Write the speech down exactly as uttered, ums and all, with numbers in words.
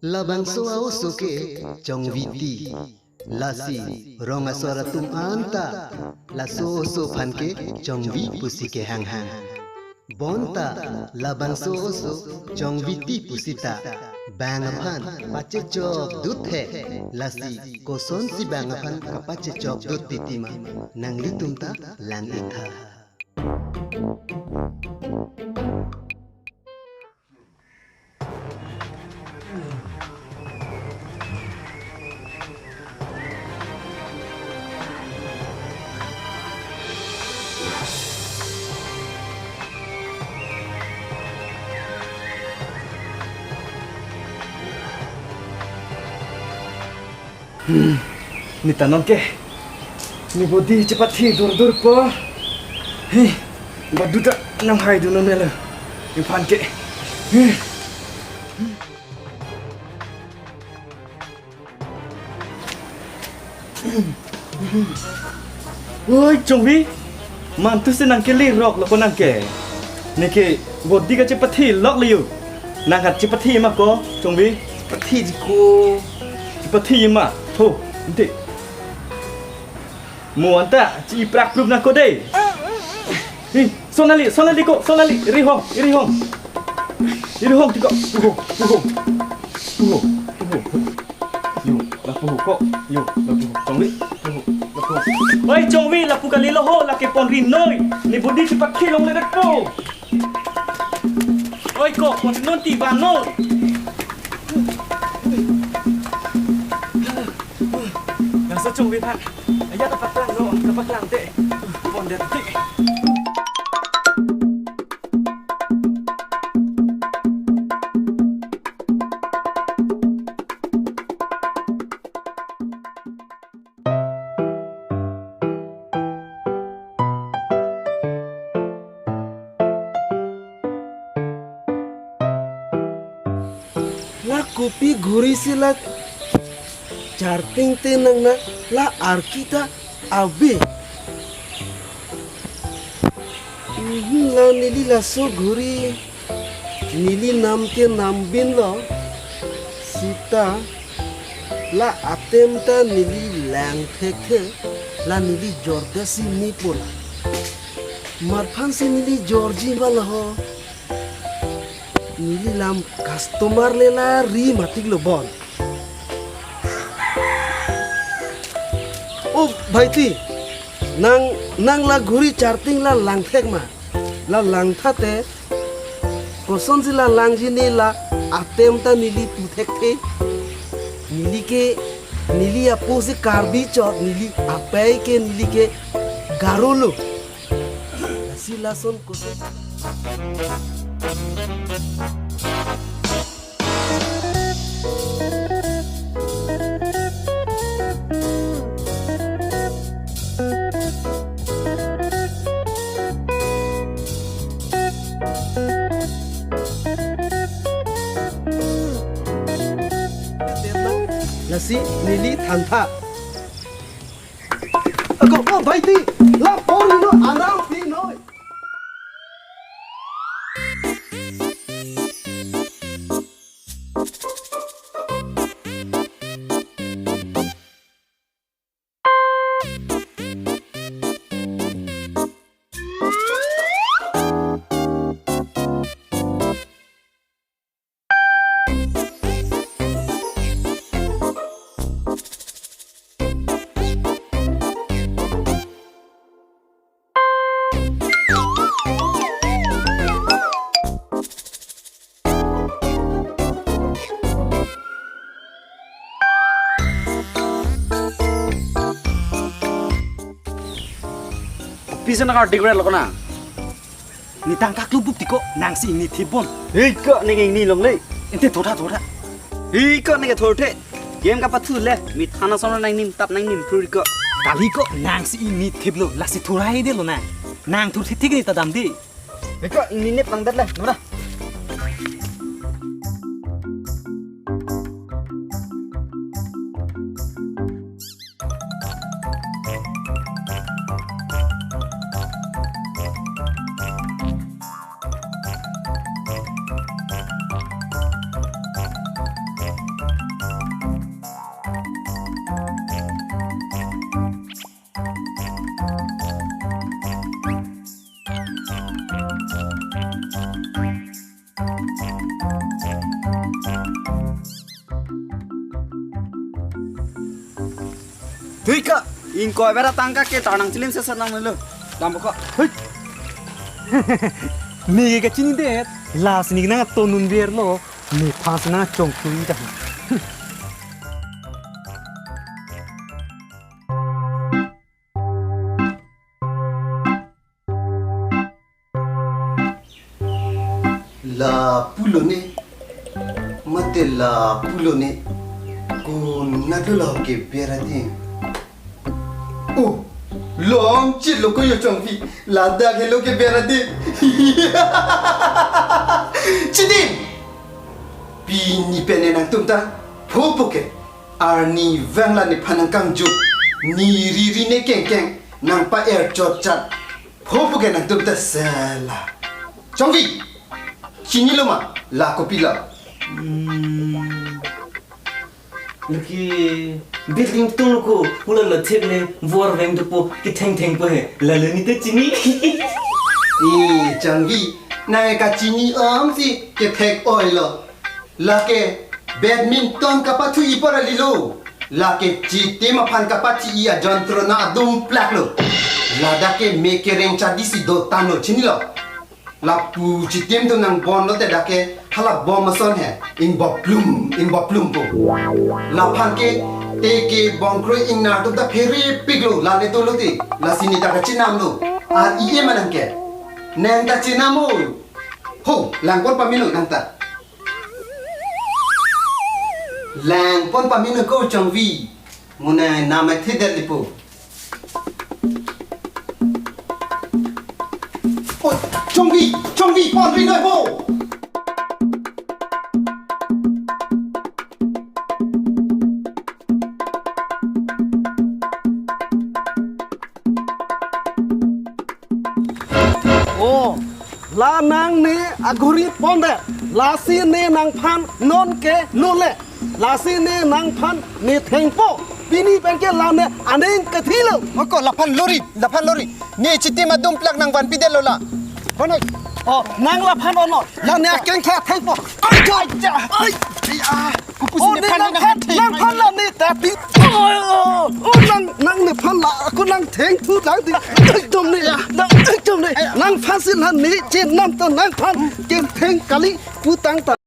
Labangso a-oso ke Chongviti. Lasi rong asor atum anta laso oso aphan ke Chongvi pusi kehanghang. Bonta labangso oso Chongviti pusita bang aphan pachechok dut he. Lasi kosonsi bang aphan kapachechok dut titi ma, nanglitum ta lang-ik tha. Hmm, neta non ke. Ne body chepathi dur dur po. He, badu ta nanghai dun non melo. Nephan ke. He. Oi, Chongvi. Mantu si nang kele rok lo ko nang ke. Neke body kachepathi lok le yo. Nang kachepathi ma ko, Chongvi. Pathi ji ko. Pathi ma. Tho, ante. Mo anta, chi prak prup na ko dei. Hi, Sonali, Sonali ko, Sonali, iri hong, iri hong. Iri hong tiko, puho, puho. Puho, puho. Yo, lapu ho ko, yo, lapu ho. Chongvi, puho, lapu ho. Oi, Chongvi, lapu kalilo ho, lake ponri noi. Ne body chepathi longle det po. Oi ko, ponri non ti van noi. Laso Chongvi aphan. Aya kapaklang no, kapaklang te. Pon det te. La kopi ghuri si la charting te nang na la arki ta ave. Mhm, la neli laso ghuri neli nam ke nambin lo. Sita la atem ta neli lang thekthe, la neli jorda si ni pola. Marphan si neli jorji ma la ho. Neli lam customer le la ri matik lo bon. O bhaiti, nang, nang la ghuri charting la lang thek ma? La lang tha te, kosonsi la langji ne la atem ta neli pu thekthe. Neli ke, neli apo si Karbi chot, neli apei ke, neli ke Garo lo. Lasi lason koson. Lasi neli thantha. Ako, oh, bhaiti, la ponri no, aram pi noi. Pisa na kartik red lo kona. Ne tangka klubuk tiko, nangsi ingni thip bon. Hei ko, ne ingni longle. Ante thotha, thotha. Hei ko, ne ke thothe. Game kapathu le, mi thana sona nangnim tap nangnim phuri ko. Kali ko, nangsi ingni thip lo, lasi thura hei de lo nang. Nang thur thik thik ne ta dam de. Hei ko, ingni nep lang det le, nora. Hui ka, ingkoi bera tangka ke tarnang chilim sesa nang lo. Dam ko. Hui. Neke kachinidet, lasi neke nangtonun verlo, nephan si nangchongthui ta. Lapu lone, mate lapu lone, konatlo la keber adim. Oh, longchitlo ko yo Chongvi, ladak helo keber adim. Chidim! Pini pen nangtum ta, phopo ke. Arnivang la nephan nangkangjuk, ne riri ne kengkeng, nangpa-er chotchat. Phopo ke nangtum ta sela. Chongvi, chinilo ma, la kopilo? Hmm. Lake building tung ko, pula la thek le, vor veng dopo, kethengthengpo he, lalo ne ta chini. Eh, Chongvi, nang kachini-om si, kethek-oilo. Lake badminton kapathu-i pora lilo. Lake chitim aphan kapathu-i ajontrona adumplaklo. Ladak ke me kereng chadi si dotanlo chinilo. Lapu chitim tu nang bonlo te dak ke hala bom ason he. Ingboplum, ingboplum po. Laphan ke te ke bongkroi ingnar tum ta pherepiklo. Lale dolo te. Lasi ne ta kachinamlo. Ar iye manang ke. Nang ta chinam oi. Ho, langpon pamelo nang ta. Langpon pamelo ko Chongvi. Muna namai thedet lipo. Oh, Chongvi, Chongvi, ponri noi ho. Oh, la nang ne aghuri pondet, lasi ne nangphan non ke lole, lasi ne nangphan ne thengpo, pini pen ke la ne aning kethilo. Oko, laphan lori, laphan lori. Ne chitim adumplak nang vanpidetlo la. Vanoi. Oh, nang laphan ono. La ne akeng tha thengpo. Ai, ai, ai. Ai, ah. Kupusi oh, ne ne phan nangphan, nangphan la ne tapi. Oh, oh, oh, nang, nang nephan la, ako nang thengthu lang di. Ekdom ne, nang ekdom ne. Nangphan si la ne chenam ta nangphan ketheng kali putang ta.